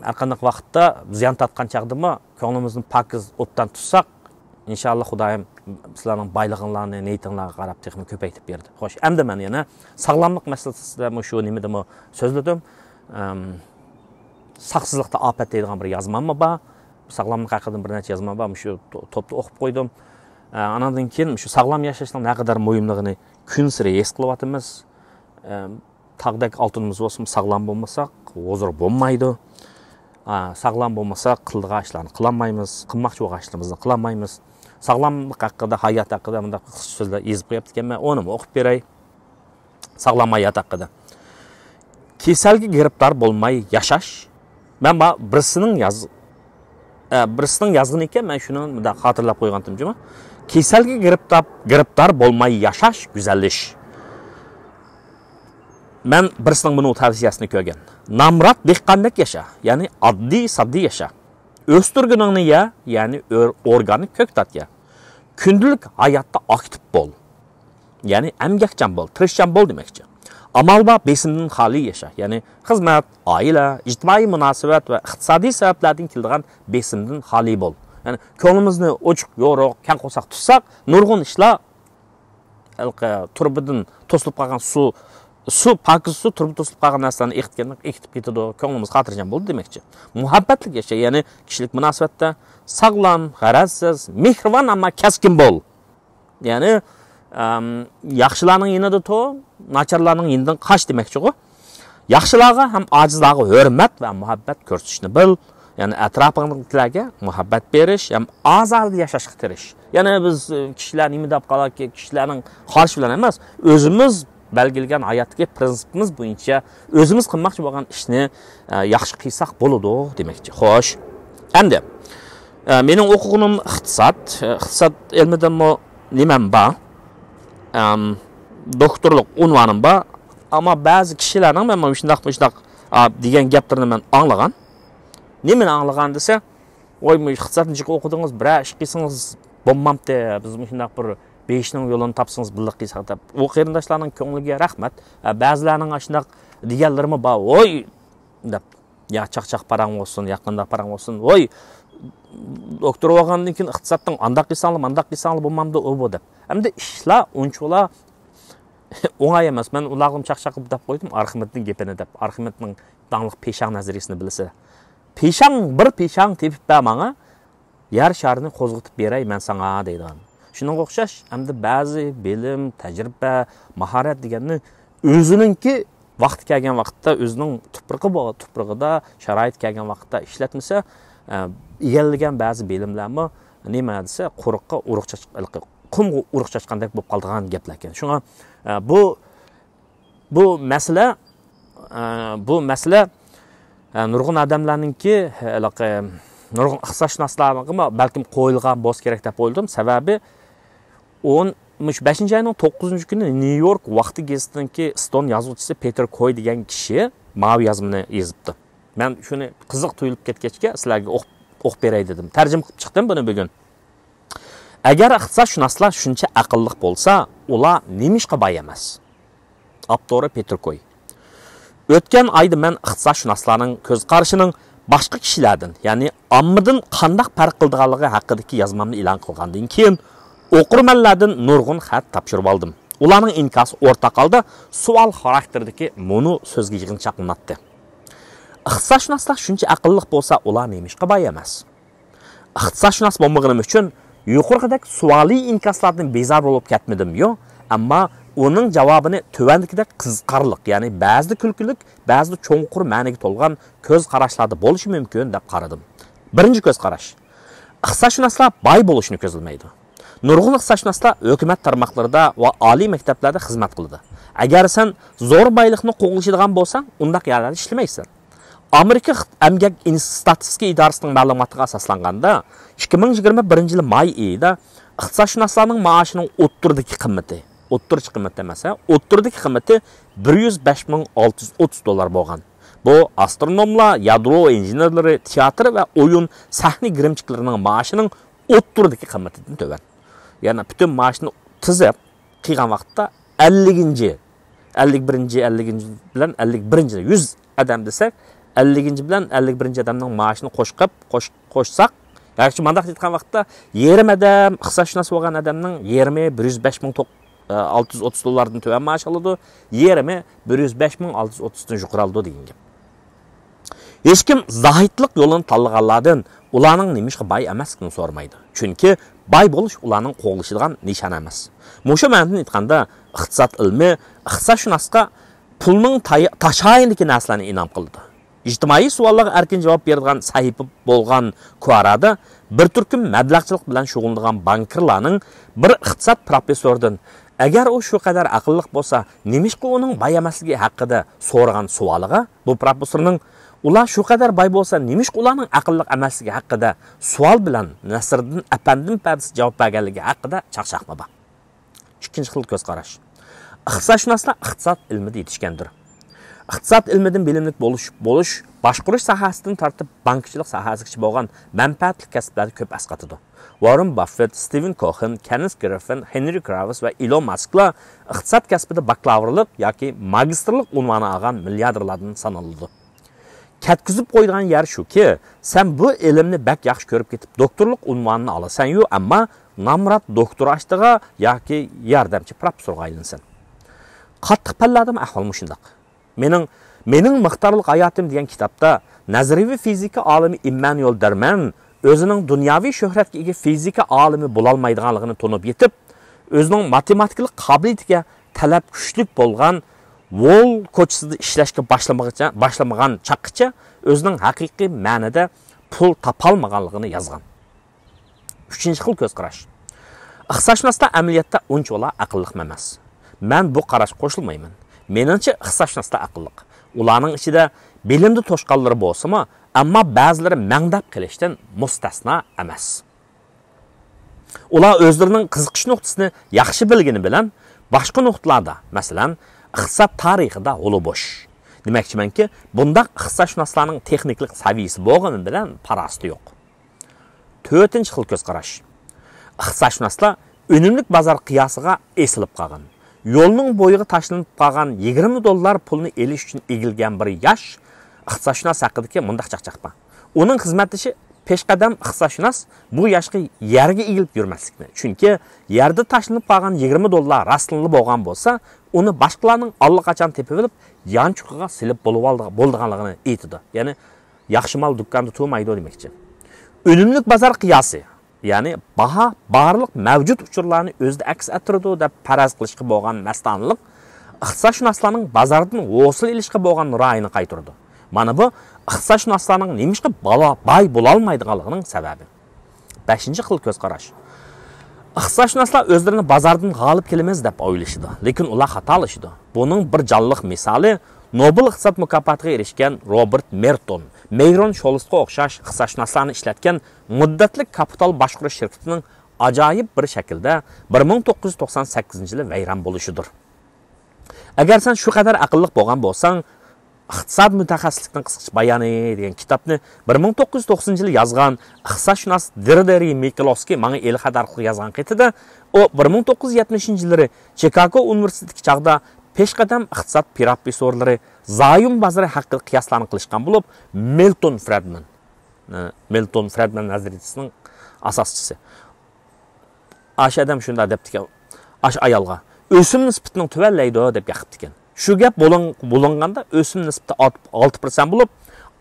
ھەرقانداق ۋاقىتتا زىيان تارتقان چاغدىمۇ كۆڭلىمىزنى پاكىز، ئوبدان تۇتساق، ئىنشاللا خۇدايىم سىلەرنىڭ بايلىقىڭلارنى نىيىتىڭلارغا قاراپ تېخىمۇ كۆپەيتىپ بېرىدۇ. خوش، ئەمدى مەن يەنە ساغلاملىق مەسىلىسىدە مۇشۇ نېمىدىمۇ سۆزلىدىم. ئەم، ساقسىزلىقتا ئاپەت دەيدىغان بىر يازماممۇ بار. ساغلاملىق ھەققىدە بىر نەچچە يازما بار، مۇشۇ تو-، توپتا ئوقۇپ قويدۇم. ئە، ئاناندىن كېيىن مۇشۇ ساغلام ياشاشنىڭ نەقەدەر مۇھىملىقىنى كۈنسېرى ھېس قىلىۋاتىمىز. ئە، تاغدەك ئالتۇنىمىز بولسىمۇ، ساغلام بولمىساق، ھۇزۇر بولمايدۇ. ئە، ساغلام بولمىساق، قىلىدىغان ئىشلارنى قىلالمايمىز، قىلماقچى بولغان ئىشلىرىمىزنى قىلالمايمىز. ساغلاملىق ھەققىدە، ھايات ھەققىدە مۇنداق قىسقىچە سۆزلەر يېزىپ قويۇپتىكەنمەن، ئۇنىمۇ ئوقۇپ بېرەي. ساغلام ھايات ھەققىدە. كېسەلگە گىرىپتار بولماي ياشاش. مەن ما-، بىرسىنىڭ ياز-، ئە، بىرسىنىڭ يازغىنى ئىكەن، مەن شۇنى مۇنداق خاتىرىلەپ قويغانتىم جۇمۇ. كېسەلگە گىرىپتار، گىرىپتار بولماي ياشاش گۈزەل ئىش. مەن بىرسىنىڭ بۇنىڭ تەۋسىيەسىنى كۆرگەن. نامرات دېھقاندەك ياشا، يەنى ئاددىي ساددىي ياشا. ئۆستۈرگىنىڭنى يە، يەنى ئۆر-، ئورگانىك كۆكتات يە. كۈندىلىك ھاياتتا ئاكتىپ بول. يەنى ئەمگەكچان بول، تىرىشچان بول دېمەكچى. ئامال بار بېسىمدىن خالىي ياشا، يەنى خىزمەت، ئائىلە، ئىجتىمائىي مۇناسىۋەت ۋە ئىقتىسادىي سەۋەبلەردىن كېلىدىغان بېسىمدىن خالىي بول. يەنى كۆڭلىمىزنى ئوچۇق، يورۇق، كەڭ قورساق تۇتساق، نۇرغۇن ئىشلار ھېلىقى تۇرۇبىدىن توسۇلۇپ قالغان سۇ، سۇ، پاكىز سۇ تۇرۇبا توسۇلۇپ قالغان نەرسىلەرنى ئېقىتكەندەك ئېقىتىپ كېتىدۇ. كۆڭلىمىز خاتىرجەم بولدى دېمەكچى. مۇھەببەتلىك ياشا، يەنى كىشىلىك مۇناسىۋەتتە ساغلام، غەرەزسىز، مېھرىبان، ئەمما كەسكىن بول. يەنى، ئەم، ياخشىلارنىڭ يېنىدا تۇر، ناچارلارنىڭ يېنىدىن قاچ دېمەكچىغۇ. ياخشىلارغا ھەم ئاجىزلارغا ھۆرمەت ۋە مۇھەببەت كۆرسىتىشنى بىل. يەنى ئەتراپىڭدىكىلەرگە مۇھەببەت بېرىش ھەم ئازادە ياشاشقا تىرىش. يەنى بىز، ئە، كىشىلەر نېمە دەپ قالاركى، كىشىلەرنىڭ قارىشى بىلەن ئەمەس، ئۆزىمىز بەلگىلىگەن ھاياتتىكى پىرىنسىپىمىز بويىچە ئۆزىمىز قىلماقچى بولغان ئىشنى، ئە، ياخشى قىلساق بولىدۇ دېمەكچى. خوش. ئەمدى، ئە، مېنىڭ ئوقۇغىنىم ئىقتىساد، ئە، ئىقتىساد ئىلمىدىنمۇ نېمەم بار؟ ئەم، دوكتورلۇق ئۇنۋانىم بار. ئەمما بەزى كىشىلەرنىڭ مەن مۇشۇنداق، مۇشۇنداق، ئا، دېگەن گەپلىرىنى مەن ئاڭلىغان. نېمىنى ئاڭلىغان دېسە، ۋاي، مۇشۇ ئىقتىسادنى جىق ئوقۇدىڭىز، بىرەر ئىش قىلسىڭىز بولمامتى، بىز مۇشۇنداق بىر بېيىشنىڭ يولىنى تاپسىڭىز بىللە قىلساق دەپ. ئۇ قېرىنداشلارنىڭ كۆڭلىگە رەھمەت. ھە، بەزىلەرنىڭ ئاشۇنداق دېگەنلىرىمۇ بار، ۋاي دەپ. يا چاقچاق پاراڭ بولسۇن، يا قانداق پاراڭ بولسۇن، ۋاي، دوكتور بولغاندىن كېيىن ئىقتىسادنىڭ ئانداق قىلساڭلار، مانداق قىلساڭلار بولمامدۇ، ئۇ بۇ دەپ. ئەمدى ئىشلار ئۇنچىۋالا ئوڭاي ئەمەس. مەن ئۇلارغىمۇ چاقچاق قىلىپ دەپ قويدۇم ئارخىمېدنىڭ گېپىنى دەپ. ئارخىمېدنىڭ داڭلىق پېشاڭ نەزەرىيىسىنى بىلىسىلەر. پېشاڭ، بىر پېشاڭ تېپىپ بەر ماڭا، يەر شارىنى قوزغىتىپ بېرەي مەن ساڭا دەيدىغان. شۇنىڭغا ئوخشاش، ئەمدى بەزى بىلىم، تەجرىبە، ماھارەت دېگەننى ئۆزىنىڭكى ۋاقتى كەلگەن ۋاقىتتا، ئۆزىنىڭ تۇپرىقى بو-، تۇپرىقىدا، شارائىتى كەلگەن ۋاقىتتا ئىشلەتمىسە، ئە، ئىگىلىگەن بەزى بىلىملەرمۇ نېمە دېسە، قۇرۇققا ئۇرۇق چاچ-، قۇمغا ئۇرۇق چاچقاندەك بولۇپ قالىدىغان گەپلەركەن. شۇڭا، ئە، بۇ، بۇ مەسىلە، ئە، بۇ مەسىلە، ئە، نۇرغۇن ئادەملەرنىڭكى، ھېلىقى نۇرغۇن ئىقتىسادشۇناسلارغىمۇ بەلكىم قويۇلغان بولسا كېرەك دەپ ئويلىدىم. سەۋەبى، ئون، مۇشۇ بەشىنچى ئاينىڭ توققۇزىنچى كۈنى نيۇ يورك ۋاقتى گېزىتىنىڭكى ستون يازغۇچىسى پېتېر كوي دېگەن كىشى ماۋۇ يازمىنى يېزىپتۇ. مەن شۇنى قىزىق تۇيۇلۇپ كەتكەچكە سىلەرگە ئوقۇپ، ئوقۇپ بېرەي دېدىم. تەرجىمە قىلىپ چىقتىم بۇنى بۈگۈن. ئەگەر ئىقتىسادشۇناسلار شۇنچە ئەقىللىق بولسا، ئۇلار نېمىشقا باي ئەمەس؟ ئاپتورى پېتېر كوي. ئۆتكەن ئايدا مەن ئىقتىسادشۇناسلارنىڭ كۆز قارىشىنىڭ باشقا كىشىلەردىن، يەنى ئاممىدىن قانداق پەرق قىلىدىغانلىقى ھەققىدىكى يازمامنى ئېلان قىلغاندىن كېيىن، ئوقۇرمەنلەردىن نۇرغۇن خەت تاپشۇرۇپ ئالدىم. ئۇلارنىڭ ئىنكاسى ئورتاق ھالدا سوئال خاراكتېرىدىكى مۇنۇ سۆزگە يىغىنچاقلىناتتى. ئىقتىسادشۇناسلار شۇنچە ئەقىللىق بولسا، ئۇلار نېمىشقا باي ئەمەس؟ ئىقتىسادشۇناس بولمىغىنىم ئۈچۈن يۇقىرىقىدەك سوئالىي ئىنكاسلاردىن بىزار بولۇپ كەتمىدىميۇ؟ ئەمما ئۇنىڭ جاۋابىنى تۆۋەندىكىدەك قىزىقارلىق، يەنى بەزىدە كۈلكىلىك، بەزىدە چوڭقۇر مەنىگە تولغان كۆز قاراشلاردا بولۇشى مۇمكىن دەپ قارىدىم. بىرىنچى كۆز قاراش. ئىقتىسادشۇناسلار باي بولۇشنى كۆزلىمەيدۇ. نۇرغۇن ئىقتىسادشۇناسلار ھۆكۈمەت تارماقلىرىدا ۋە ئالىي مەكتەپلەردە خىزمەت قىلىدۇ. ئەگەر سەن زور بايلىقنى قوغلىشىدىغان بولساڭ، ئۇنداق يەرلەردە ئىشلىمەيسەن. ئامېرىكا ئىقت-، ئەمگەك ئىنس-، ستاتىستىكا ئىدارىسىنىڭ مەلۇماتىغا ئاساسلانغاندا، ئىككى مىڭ يىگىرمە بىرىنچى يىلى ماي ئېيىدا ئىقتىسادشۇناسلارنىڭ مائاشىنىڭ ئوتتۇرىدىكى قىممىتى، ئوتتۇرىچە قىممىتى ئەمەس، ھە، ئوتتۇرىدىكى قىممىتى بىر يۈز بەش مىڭ ئالتە يۈز ئوتتۇز دوللار بولغان. بۇ ئاسترونوملار، يادرو ئىنژېنېرلىرى، تىياتىر ۋە ئويۇن سەھنە گىرىمچىكلىرىنىڭ مائاشىنىڭ ئوتتۇرىدىكى قىممىتىدىن تۆۋەن. يەنى پۈتۈن مائاشنى تىزىپ قىلغان ۋاقىتتا ئەللىكىنچى، ئەللىك بىرىنچى، ئەللىكىنچى بىلەن ئەللىك بىرىنچى، يۈز ئادەم دېسەك، ئەللىكىنچى بىلەن ئەللىك بىرىنچى ئادەمنىڭ مائاشىنى قوشقاپ، قوش-، قوشساق، ياكى مانداق ئېيتقان ۋاقىتتا يېرىم ئادەم ئىقتىسادشۇناس بولغان ئادەمنىڭ يېرىمى بىر يۈز بەش مىڭ توق-، ئالتە يۈز ئوتتۇز دوللاردىن تۆۋەن مائاش ئالىدۇ، يېرىمى بىر يۈز بەش مىڭ ئالتە يۈز ئوتتۇزدىن يۇقىرى ئالىدۇ دېگەن گەپ. ھېچكىم زاھىتلىق يولىنى تاللىغانلاردىن ئۇلارنىڭ نېمىشقا باي ئەمەسلىكىنى سورىمايدۇ. چۈنكى باي بولۇش ئۇلارنىڭ قوغلىشىدىغان نىشانى ئەمەس. مۇشۇ مەنىدىن ئېيتقاندا، ئىقتىساد ئىلمى ئىقتىسادشۇناسقا پۇلنىڭ تاي-، تاشايىنىدىكى نەرسىلەرنى ئىنئام قىلىدۇ. ئىجتىمائىي سوئاللارغا ئەركىن جاۋاب بېرىدىغان سەھىپە بولغان كۇئارادا بىر تۈركۈم مەبلەغچىلىك بىلەن شۇغۇللىنىدىغان بانكىرلارنىڭ بىر ئىقتىساد پروفېسسورىدىن، ئەگەر ئۇ شۇ قەدەر ئەقىللىق بولسا، نېمىشقا ئۇنىڭ باي ئەمەسلىكى ھەققىدە سورىغان سوئالىغا، بۇ پروفېسسورنىڭ، ئۇلار شۇ قەدەر باي بولسا، نېمىشقا ئۇلارنىڭ ئەقىللىق ئەمەسلىكى ھەققىدە سوئال بىلەن نەسرىدىن ئەپەندىم پەدىسى جاۋاب بەرگەنلىكى ھەققىدە چاقچاقما بار. ئىككىنچى خىل كۆز قاراش. ئىقتىسادشۇناسلار ئىقتىساد ئىلمىدە يېتىشكەندۇر. ئىقتىساد ئىلمىدىن بىلىملىك بولۇش، بولۇش باشقۇرۇش ساھەسىدىن تارتىپ بانكىچىلىق ساھەسىگىچە بولغان مەنپەئەتلىك كەسىپلەردە كۆپ ئەسقاتىدۇ. ۋاررېن باففېت، ستىۋېن كوخېن، كېننېس گرىففىن، ھېنرى كراۋس ۋە ئېلون ماسكلار ئىقتىساد كەسپىدە باكلاۋرلىق ياكى ماگىستىرلىق ئۇنۋانى ئالغان مىلياردېرلاردىن سانىلىدۇ. كەتكۈزۈپ قويىدىغان يەر شۇكى، سەن بۇ ئىلىمنى بەك ياخشى كۆرۈپ كېتىپ، دوكتورلۇق ئۇنۋانىنى ئالىسەنيۇ، ئەمما نامرات دوكتورا ئاشتىغا ياكى ياردەمچى پروفېسسورغا ئايلىنىسەن. قاتتىق پەنلەردىمۇ ئەھۋال مۇشۇنداق. مېنىڭ، مېنىڭ مىقدارلىق ھاياتىم دېگەن كىتابتا نەزەرىيەۋى فىزىكا ئالىمى ئىممانۇئېل دېرمەن ئۆزىنىڭ دۇنياۋى شۆھرەتكە ئىگە فىزىكا ئالىمى بولالمايدىغانلىقىنى تونۇپ يېتىپ، ئۆزىنىڭ ماتېماتىكىلىق قابىلىيىتىگە تەلەپ كۈچلۈك بولغان ۋول كوچىسىدا ئىشلەشكە باشلىمىغىچە-، باشلىمىغان چاغقىچە ئۆزىنىڭ ھەقىقىي مەنىدە پۇل تاپالمىغانلىقىنى يازغان. ئۈچىنچى خىل كۆز قاراش. ئىقتىسادشۇناسلار ئەمەلىيەتتە ئۇنچىۋالا ئەقىللىقمۇ ئەمەس. مەن بۇ قاراشقا قوشۇلمايمەن. مېنىڭچە، ئىقتىسادشۇناسلار ئەقىللىق. ئۇلارنىڭ ئىچىدە بىلىمدە توشقانلىرى بولسىمۇ، ئەمما بەزىلىرى مەڭدەپ قېلىشتىن مۇستەسنا ئەمەس. ئۇلار ئۆزلىرىنىڭ قىزىقىش نۇقتىسىنى ياخشى بىلگىنى بىلەن، باشقا نۇقتىلاردا، مەسىلەن، ئىقتىساد تارىخىدا ھولۇبوش، دېمەكچىمەنكى، بۇنداق ئىقتىسادشۇناسلارنىڭ تېخنىكىلىق سەۋىيىسى بولغىنى بىلەن پاراسىتى يوق. تۆتىنچى خىل كۆز قاراش. ئىقتىسادشۇناسلار ئۈنۈملۈك بازار قىياسىغا ئېسىلىپ قالغان، يولنىڭ بويىغا تاشلىنىپ قالغان يىگىرمە دوللار پۇلنى ئېلىش ئۈچۈن ئېگىلگەن بىر ياش ئىقتىسادشۇناس ھەققىدىكى مۇنداق چاقچاق بار. ئۇنىڭ خىزمەتدىشى پېشقەدەم ئىقتىسادشۇناس بۇ ياشقا يەرگە ئېگىلىپ يۈرمەسلىكنى، چۈنكى يەردە تاشلىنىپ قالغان يىگىرمە دوللار راستىنلا بولغان بولسا، ئۇنى باشقىلارنىڭ ئاللىقاچان تېپىۋېلىپ، يانچۇقىغا سېلىپ بولۇۋالدى-، بولىدىغانلىقىنى ئېيتىدۇ. يەنى، ياخشى مال دۇكاندا تۇرمايدۇ دېمەكچى. ئۈنۈملۈك بازار قىياسى، يەنى باھا بارلىق مەۋجۇت ئۇچۇرلارنى ئۆزىدە ئەكس ئەتتۈرىدۇ دەپ پەرەز قىلىشقا بولغان مەستانىلىق ئىقتىسادشۇناسلارنىڭ بازاردىن ھوسۇل ئېلىشقا بولغان رايىنى قايتۇرىدۇ. مانا بۇ ئىقتىسادشۇناسلارنىڭ نېمىشقا بالا-، باي بولالمايدىغانلىقىنىڭ سەۋەبى. بەشىنچى خىل كۆز قاراش. ئىقتىسادشۇناسلار ئۆزلىرىنى بازاردىن غالىب كېلىمىز دەپ ئويلىشىدۇ، لېكىن ئۇلار خاتالىشىدۇ. بۇنىڭ بىر جانلىق مىسالى نوبېل ئىقتىساد مۇكاپاتىغا ئېرىشكەن روبېرت مېرتون، مېيرون شولىسقا ئوخشاش ئىقتىسادشۇناسلارنى ئىشلەتكەن مۇددەتلىك كاپىتال باشقۇرۇش شىركىتىنىڭ ئاجايىپ بىر شەكىلدە بىر مىڭ توققۇز يۈز توقسان سەككىزىنچى يىلى ۋەيران بولۇشىدۇر. ئەگەر سەن شۇ قەدەر ئەقىللىق بولغان بولساڭ، ئىقتىساد مۇتەخەسسىسلىكىنىڭ قىسقىچە بايانى دېگەن كىتابنى بىر مىڭ توققۇز يۈز توقسىنىنچى يىلى يازغان ئىقتىسادشۇناس دېردېرى مىكلوسكىي ماڭا ئېلخەت ئارقىلىق يازغان خېتىدە، ئۇ بىر مىڭ توققۇز يۈز يەتمىشىنچى يىللىرى چىكاگو ئۇنىۋېرسىتېتىدىكى چاغدا پېشقەدەم ئىقتىساد پروفېسسورلىرى زايوم بازىرى ھەققىدە قىياسلارنى قىلىشقان بولۇپ، مىلتون فرېدمان، ئە، مىلتون فرېدمان نەزەرىيىسىنىڭ ئاساسچىسى. ئاشۇ ئادەم شۇنداق دەپتىكەن، ئاشۇ ئايالغا، «ئۆسۈم نىسبىتىنىڭ تۆۋەنلەيدۇ» دەپ ياقىپتىكەن. شۇ گەپ بولۇن-، بولۇنغاندا ئۆسۈم نىسبىتى ئالتە، ئالتە پىرسەنت بولۇپ،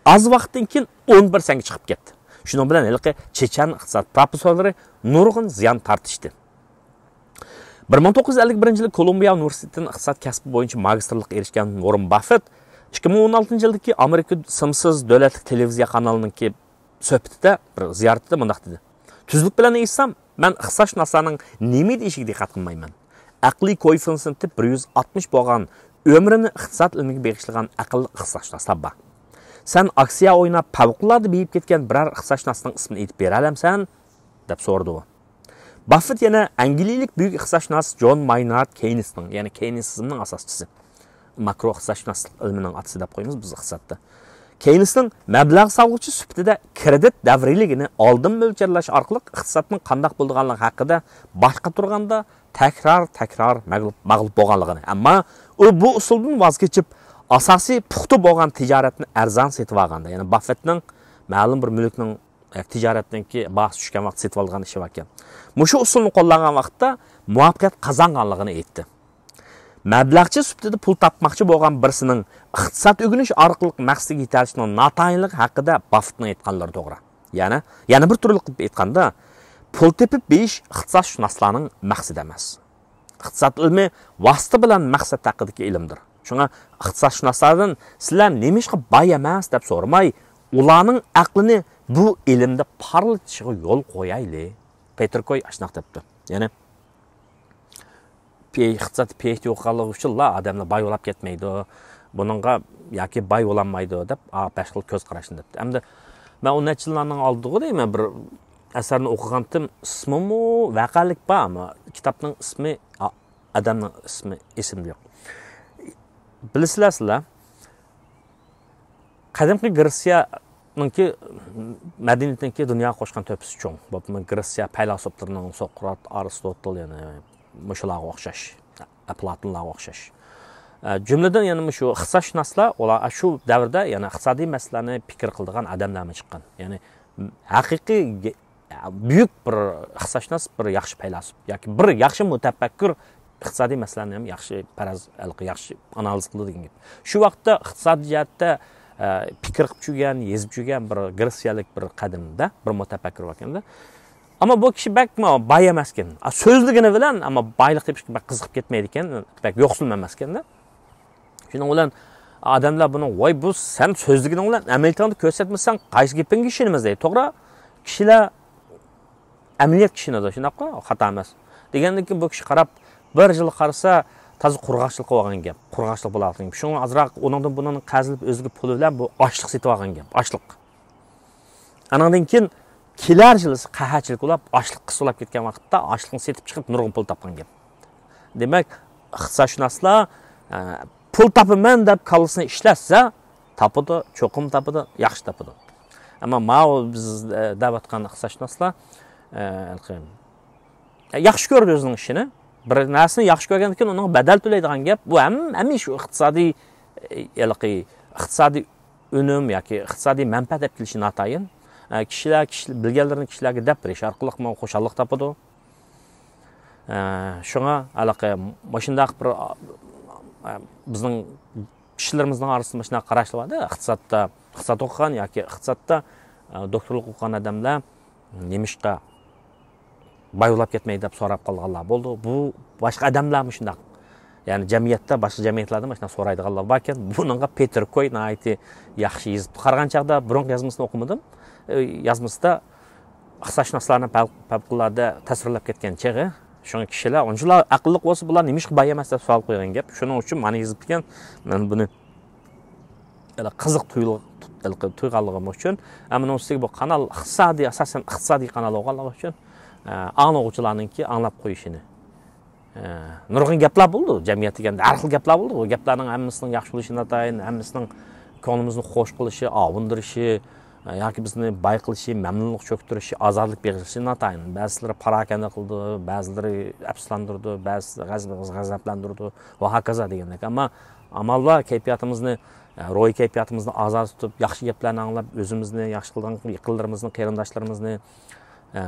ئاز ۋاقىتتىن كېيىن ئون پىرسەنتكە چىقىپ كەتتى. شۇنىڭ بىلەن ھېلىقى چېچەن ئىقتىساد پروفېسسورلىرى نۇرغۇن زىيان تارتىشتى. بىر مىڭ توققۇز يۈز ئەللىك بىرىنچى يىلى كولومبىيە ئۇنىۋېرسىتېتىدىن ئىقتىساد كەسپى بويىچە ماگىستىرلىققا ئېرىشكەن ۋوررېن باففېت ئىككى مىڭ ئون ئالتىنچى يىلدىكى ئامېرىكا سىمسىز دۆلەتلىك تېلېۋىزىيە قانىلىنىڭكى سۆھبىتىدە، بىر زىيارىتىدە مۇنداق دېدى، «تۈزلۈك بىلەن ئېيتسام، مەن ئىقتىسادشۇناسلارنىڭ نېمە دېيىشىگە دىققەت قىلمايمەن. ئەقلىي كوئېففىتسېنتى بىر يۈز ئاتمىش بولغان، ئۆمرىنى ئىقتىساد ئىلمىگە بېغىشلىغان ئەقىللىق ئىقتىسادشۇناسلار بار. سەن ئاكسىيە ئويناپ، پەۋقۇلئاددە بېيىپ كەتكەن بىرەر ئىقتىسادشۇناسنىڭ ئىسمىنى ئېيتىپ بېرەلەمسەن؟» دەپ سورىدى ئۇ. باففېت يەنە ئەنگلىيىلىك بۈيۈك ئىقتىسادشۇناس جون ماينارد كېينسنىڭ، يەنى كېينسىزمنىڭ ئاساسچىسى، ماكرو ئىقتىسادشۇناسلىق ئىلمىنىڭ ئاتىسى دەپ قويىمىز بىز ئىقتىسادتا. كېينسنىڭ مەبلەغ سالغۇچى سۈپىتىدە كىرېدىت دەۋرىيلىكىنى ئالدىن مۆلچەرلەش ئارقىلىق ئىقتىسادنىڭ قانداق بولىدىغانلىقى ھەققىدە باشقا تۇرغاندا تەكرار، تەكرار مەغلۇپ، مەغلۇپ بولغانلىقىنى، ئەمما ئۇ بۇ ئۇسۇلدىن ۋاز كېچىپ، ئاساسىي پۇختا بولغان تىجارەتنى ئەرزان سېتىۋالغاندا، يەنى باففېتنىڭ مەلۇم بىر مۈلۈكنىڭ تىجارەتنىڭكى باھاسى چۈشكەن ۋاقىت سېتىۋالغان ئىشى باركەن. مۇشۇ ئۇسۇلنى قوللانغان ۋاقىتتا مۇۋەپپەقىيەت قازانغانلىقىنى ئېيتتى. مەبلەغچى سۈپىتىدە پۇل تاپماقچى بولغان بىرسىنىڭ ئىقتىساد ئۆگىنىش ئارقىلىق مەقسىتىگە يېتەلىشىنىڭ ناتايىنلىقى ھەققىدە باففېتنىڭ ئېيتقانلىرى توغرا. يەنى، يەنە بىر تۈرلۈك قىلىپ ئېيتقاندا، پۇل تېپىپ بېيىش ئىقتىسادشۇناسلارنىڭ مەقسىتى ئەمەس. ئىقتىساد ئىلمى ۋاسىتە بىلەن مەقسەت ھەققىدىكى ئىلىمدۇر. شۇڭا ئىقتىسادشۇناسلاردىن «سىلەر نېمىشقا باي ئەمەس؟» دەپ سورىماي، ئۇلارنىڭ ئەقلىنى بۇ ئىلىمدە پارلىتىشىغا يول قويايلى. پېتېر كوي ئاشۇنداق دەپتۇ. يەنى، پى-، ئىقتىساد پى ئېيچ دى ئوقۇغانلىقى ئۈچۈنلا ئادەملەر باي بولاپ كەتمەيدۇ. بۇنىڭغا ياكى باي بولالمايدۇ دەپ، ئا، بەش خىل كۆز قاراشنى دەپتۇ. ئەمدى مەن ئون نەچچە يىللارنىڭ ئالدىغۇ دەيمەن، بىر ئەسەرنى ئوقۇغانتىم، ئىسمىمۇ ۋەقەلىك بار، ئەمما كىتابنىڭ ئىسمى، ئا، ئادەمنىڭ ئىسمى ئېسىمدە يوق. بىلىسىلەر سىلەر، قەدىمكى گرېتسىيەنىڭكى مەدەنىيىتىنىڭكى دۇنياغا قوشقان تۆھپىسى چوڭ. بولۇپمۇ گرېتسىيە پەيلاسوپلىرىنىڭ سوقرات، ئارستوتېل، يەنى مۇشۇلارغا ئوخشاش، ئاپلاتونلارغا ئوخشاش. ئە، جۈملىدىن يەنە مۇشۇ ئىقتىسادشۇناسلار، ئۇلار شۇ دەۋردە يەنە ئىقتىسادىي مەسىلىلەرنى پىكىر قىلىدىغان ئادەملەرمۇ چىققان. يەنى ھەقىقىي گە-، بۈيۈك بىر ئىقتىسادشۇناس، بىر ياخشى پەيلاسوپ ياكى بىر ياخشى مۇتەپەككۇر ئىقتىسادىي مەسىلىلەرنى ھەم ياخشى پەرەز، ھېلىقى ياخشى ئانالىز قىلىدۇ دېگەن گەپ. شۇ ۋاقىتتا ئىقتىسادىي جەھەتتە، ئە، پىكىر قىلىپ يۈرگەن، يېزىپ يۈرگەن بىر گرېتسىيەلىك بىر قەدىمدە بىر مۇتەپەككۇر باركەن-دە. ئەمما بۇ كىشى بەكمۇ باي ئەمەسكەن. ئا، سۆزلىگىنى بىلەن، ئەمما بايلىق تېپىشقا بەك قىزىقىپ كەتمەيدىكەن، بەك يوقسۇلمۇ ئەمەسكەن-دە. شۇنىڭ بىلەن ئادەملەر بۇنىڭ، «ۋاي، بۇ سەن سۆزلىگىنىڭ بىلەن ئەمەلىيىتىڭدە كۆرسەتمىسەڭ، قايسى گېپىڭگە ئىشىنىمىز؟» دەيدۇ. توغرا، كىشىلەر ئەمەلىيەتكە ئىشىنىدۇ، شۇنداققۇ؟ خاتا ئەمەس. دېگەندىن كېيىن بۇ كىشى قاراپ، بىر يىل قارىسا، تازا قۇرغاقچىلىق بولغان گەپ، قۇرغاقچىلىق بولغان گەپ. شۇڭا ئازراق ئۇنىڭدىن بۇنىڭ قەرزلىنىپ ئۆزىگە پۇل بىلەن بۇ ئاشلىق سېتىۋالغان گەپ، ئاشلىق. ئانىڭدىن كېيىن كېلەر يىلى قەھەتچىلىك بولۇپ، ئاشلىق قىسقىلاپ كەتكەن ۋاقىتتا ئاشلىقنى سېتىپ چىقىپ نۇرغۇن پۇل تاپقان گەپ. دېمەك، ئىقتىسادشۇناسلار، ئە، پۇل تاپىمەن دەپ كاللىسىنى ئىشلەتسە، تاپىدۇ، چوقۇم تاپىدۇ، ياخشى تاپىدۇ. ئەمما ماۋۇ بىز، ئە، دەۋاتقان ئىقتىسادشۇناسلار، ئە، ھېلىقى، ياخشى كۆرىدۇ ئۆزىنىڭ ئىشىنى. بىر نەرسىنى ياخشى كۆرگەندىن كېيىن ئۇنىڭغا بەدەل تۆلەيدىغان گەپ. بۇ ھەم-، ھەممە ئىش ئىقتىسادىي، ئە، ھېلىقى ئىقتىسادىي ئۈنۈم ياكى ئىقتىسادىي مەنپەئەت ئەپ كېلىشى ناتايىن. ئە، كىشىلەر، كىشى، بىلگەنلىرىنى كىشىلەرگە دەپ بېرىش ئارقىلىقمۇ خۇشاللىق تاپىدۇ. ئە، شۇڭا ھېلىقى مۇشۇنداق بىر، ئە، بىزنىڭ كىشىلىرىمىزنىڭ ئارىسىدا مۇشۇنداق قاراشلار بار-دە، ئىقتىسادتا، ئىقتىساد ئوقۇغان ياكى ئىقتىسادتا، ئە، دوكتورلۇق ئوقۇغان ئادەملەر نېمىشقا باي بولاپ كەتمەي دەپ سوراپ قالغانلار بولدى. بۇ باشقا ئادەملەرمۇ شۇنداق. يەنى جەمئىيەتتە، باشقا جەمئىيەتلەردە مۇشۇنداق سورايدىغانلار باركەن. بۇنىڭغا پېتېر كوي ناھايىتى ياخشى يېزىپتۇ. قارىغان چاغدا بۇرۇنقى يازمىسىنى ئوقۇمىدىم. ئە، يازمىسىدا ئىقتىسادشۇناسلارنى پەۋ-، پەۋقۇلئاددە تەسۋىرلەپ كەتكەن چېغى. شۇڭا كىشىلەر ئۇنچىلا ئەقىللىق بولسا، بۇلار نېمىشقا باي ئەمەس دەپ سوئال قويغان گەپ. شۇنىڭ ئۈچۈن مانا يېزىپتىكەن. مەن بۇنى ھېلى قىزىق تۇيۇل-، ھېلىقى تۇيغانلىقىم ئۈچۈن، ئەمما ئۇنىڭ ئۈستىگە بۇ قانال ئىقتىسادىي، ئاساسەن ئىقتىسادىي قانال بولغانلىقى ئۈچۈن، ئە، ئاڭلىغۇچىلارنىڭكى ئاڭلاپ قويۇشىنى. ئە، نۇرغۇن گەپلەر بولىدۇ، جەمئىيەت دېگەندە ھەر خىل گەپلەر بولىدۇ. بۇ گەپلەرنىڭ ھەممىسىنىڭ ياخشى بولۇشى ناتايىن، ھەممىسىنىڭ كۆڭلىمىزنى خوش قىلىشى، ئاۋۇندۇرۇشى، ئە، ياكى بىزنى باي قىلىشى، مەمنۇنلۇق چۆكتۈرۈشى، ئازادلىق بېغىشلىشى ناتايىن. بەزىلىرى پاراكەندە قىلىدۇ، بەزىلىرى ئەپسۇسلاندۇرىدۇ، بەزىلىرى غەزەپ-، غەزەپلەندۈرىدۇ ۋە ھاكازا دېگەندەك. ئەمما ئامال بار كەيپىياتىمىزنى، ئە، روھىي كەيپىياتىمىزنى ئازاد تۇتۇپ، ياخشى گەپلەرنى ئاڭلاپ، ئۆزىمىزنى ياخشى قىلىدىغان يېقىنلىرىمىزنى، قېرىنداشلىرىمىزنى، ئە،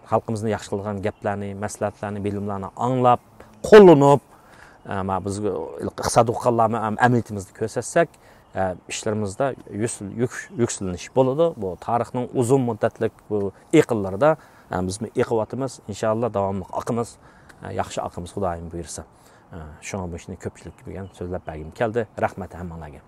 خەلقىمىزنى ياخشى قىلىدىغان گەپلەرنى، مەسلىھەتلەرنى، بىلىملەرنى ئاڭلاپ، قوللىنىپ، ئە، ما بىز ئىقتىساد ئوقۇغانلارمۇ ئەم-، ئەمەلىيىتىمىزنى كۆرسەتسەك، ئە، ئىشلىرىمىزدا يۈكسىل-، يۈك-، يۈكسىلىنىش بولىدۇ. بۇ تارىخنىڭ ئۇزۇن مۇددەتلىك بۇ ئېقىنلىرىدا، ئە، بىزمۇ ئېقىۋاتىمىز. ئىنشاللا داۋاملىق ئاقىمىز، ئە، ياخشى ئاقىمىز، خۇدايىم بۇيرۇسا. ئە، شۇڭا بۇ ئىشنى كۆپچىلىككە بۈگۈن سۆزلەپ بەرگۈم كەلدى. رەھمەت ھەممىڭلارغا.